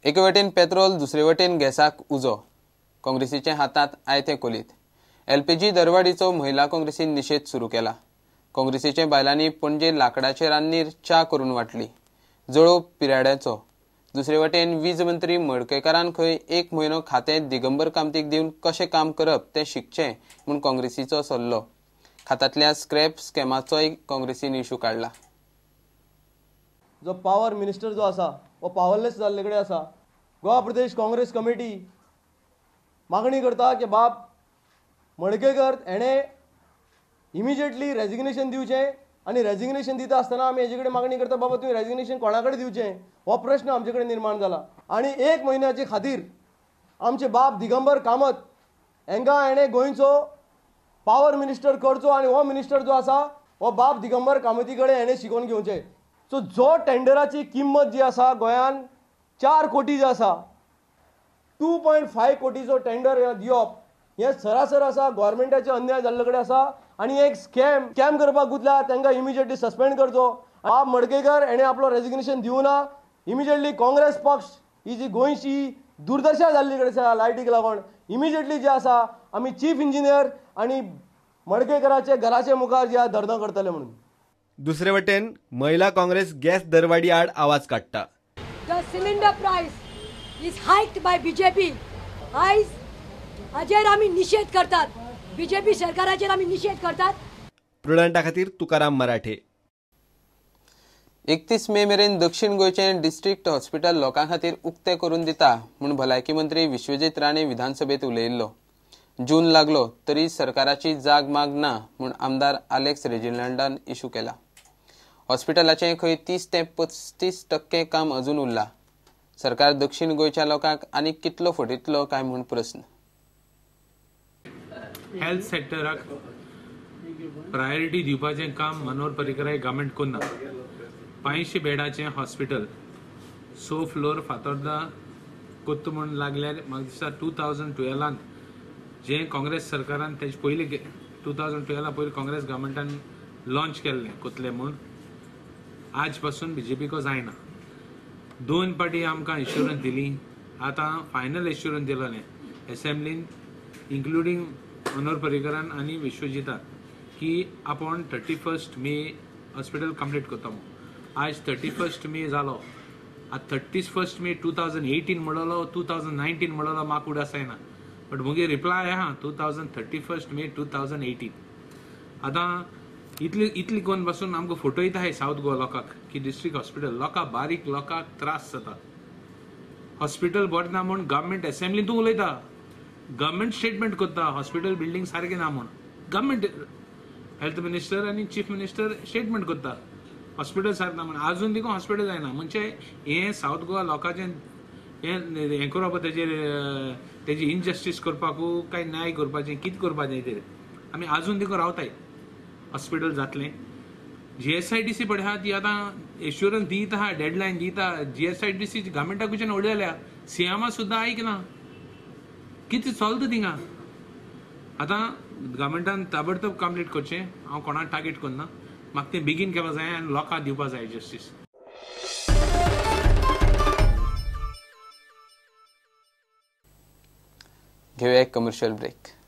एके वटेन पेट्रोल, दुसरे वटेन गॅसाक उजो. काँग्रेसीच्या हातांत आयतें कोलीत. एलपीजी दरवाडीचो महिला काँग्रेसीन निशेध सुरू केला. काँग्रेसीच्या बायलांनी पणजे लाकडाचे रान्नीर च्या करून वांटली. जळोव पिराड्याचो. दुसरे वटेन वीज मंत्री मडकयकारान खंय एक म्हयनो खातें दिगंबर कामतीक दिवन कशें काम करप तें शिकचें म्हूण काँग्रेसीचो सल्लो. खात्यांतल्या स्क्रॅप स्कॅमाचोय काँग्रेसीन इशू काडला. जो पावर मिनिस्टर जो आसा हो पावरलेस जाल्ले कडेन आसा. गोवा प्रदेश काँग्रेस कमिटी मागणी करता की बाब मडकयकर हेणें इमिजिएटली रेजिग्नेशन दिवचें आनी रेजिग्नेशन दिता आसतना आमी हेजे कडेन मागणी करता, बाबा तुवें रेजिग्नेशन कोणा कडेन दिवचें हो प्रश्न आमचे कडेन निर्माण जाला. आनी एक म्हयन्याचे खातीर आमचे बाब दिगंबर कामत हांकां हेणें गोंयचो पावर मिनिस्टर करचो आनी हो मिनिस्टर जो आसा हो बाब दिगंबर कामती कडेन हेणें शिकोवन घेवचें. सो जो टेंडराची किंमत जी आसा गोंयान 4 कोटी जी आसा, 2.5 कोटीचो टेंडर दिवप हें सरासर आसा गव्हर्मेंटाचे अन्याय जाल्ले कडेन आसा आनी एक स्कॅम स्कॅम करपाक गुतल्या तांकां इमिजिएटली सस्पेंड करचो. बाब मडकयकर हेणें आपलो रेजिग्नेशन दिवना. इमिजिएटली काँग्रेस पक्ष ही जी गोंयची दुर्दशा जाल्ली कडेन आसा लायटीक लागून इमिजिएटली जे आसा आमी चीफ इंजिनियर आनी मडकयकराचे घराचे मुखार जे धरणां करतले म्हणून. दुसरे वटेन महिला काँग्रेस गॅस दरवाडी आड आवाज काडटा. The cylinder price is hiked by BJP. आयज हाजेर आमी निशेध करतात, बीजेपी सरकाराचेर आमी निशेध करतात. प्रुडंटा खातीर तुकाराम मराठे. 31 मे मेरेन दक्षिण गोंयचें डिस्ट्रिक्ट हॉस्पिटल लोकां खातीर उक्तें करून दिता म्हूण भलायकी मंत्री विश्वजीत राणे विधानसभेत उलयिल्लो. जून लागलो तरी सरकाराची जाग माग ना म्हूण आमदार आलेक्स रेजिनाल्डान इशू केला. हॉस्पिटलाचें खंय 30 ते 35% काम अजून उरला. सरकार दक्षिण गोंयच्या लोकांक आनी कितलो फटयतलो काय म्हूण प्रस्न. हेल्थ सेक्टराक प्रायोरिटी दिवपाचें काम मनोहर पर्रीकर गव्हर्मेंट करना. 500 बेडाचें हॉस्पिटल 6 फ्लोर फातोर्दा कोत्त म्हूण लागल्यार म्हाका दिसता 2012 जें काँग्रेस सरकारान तेजे पयलीं 2012 पयलीं काँग्रेस गव्हर्मेंटान लॉन्च केल्लें कोतलें म्हूण, आज पासून बीजेपीको जायना. 2 पाटी आमकां एश्योरन्स दिली, आतां फायनल एश्योरन्स दिलेलें एसेंब्लीन इन्क्लुडींग मनोहर पर्रीकरान आनी विश्वजितान की आपूण 31 मे हॉस्पिटल कंप्लीट करता म्हूण. आज 31 मे जालो, आतां 31 मे 2018 म्हणलो, 2019 म्हणलो, म्हाका उडास जायना, बट मुगे रिप्लाय आहा 2031 मे 2018. आतां इतली इतली कोन पासून आमकां फटयता आहाय सावथ गोवा लोकांक की डिस्ट्रिक्ट हॉस्पिटल लोकां बारीक लोकांक त्रास जाता. हॉस्पिटल बरें ना म्हूण गव्हर्मेंट एसेंब्लीन तूं उलयता, गव्हर्मेंट स्टेटमेंट करता हॉस्पिटल बिल्डींग सारकें ना म्हूण. गव्हर्मेंट हेल्थ मिनिस्टर आनी चीफ मिनिस्टर स्टेटमेंट करता हॉस्पिटल सारकें ना म्हूण, आजून देखून हॉस्पिटल जायना. म्हणजे हें सावथ गोवा लोकांचें हें हें करप, तेजेर तेजी इनजस्टीस करपाकू काय न्याय करपाचें कितें करपाचें तेजेर आमी आजून देखून रावताय. हॉस्पिटल जातलें, GSIDC पळय आहा ती आतां एश्योरन्स दिता आहा, डेडलायन दिता. GSIDC गव्हर्मेंटा कडच्यान व्हडली जाल्या, सीएमा सुद्दां आयकना कितें चलता थिंगा. आतां गव्हर्मेंटान ताबडतोब कंप्लीट करचें, हांव कोणाक टार्गेट करना, म्हाका तें बेगीन केलां जाय आनी लोकांक दिवपा जाय जस्टीस. घेवया एक कमर्शियल ब्रेक.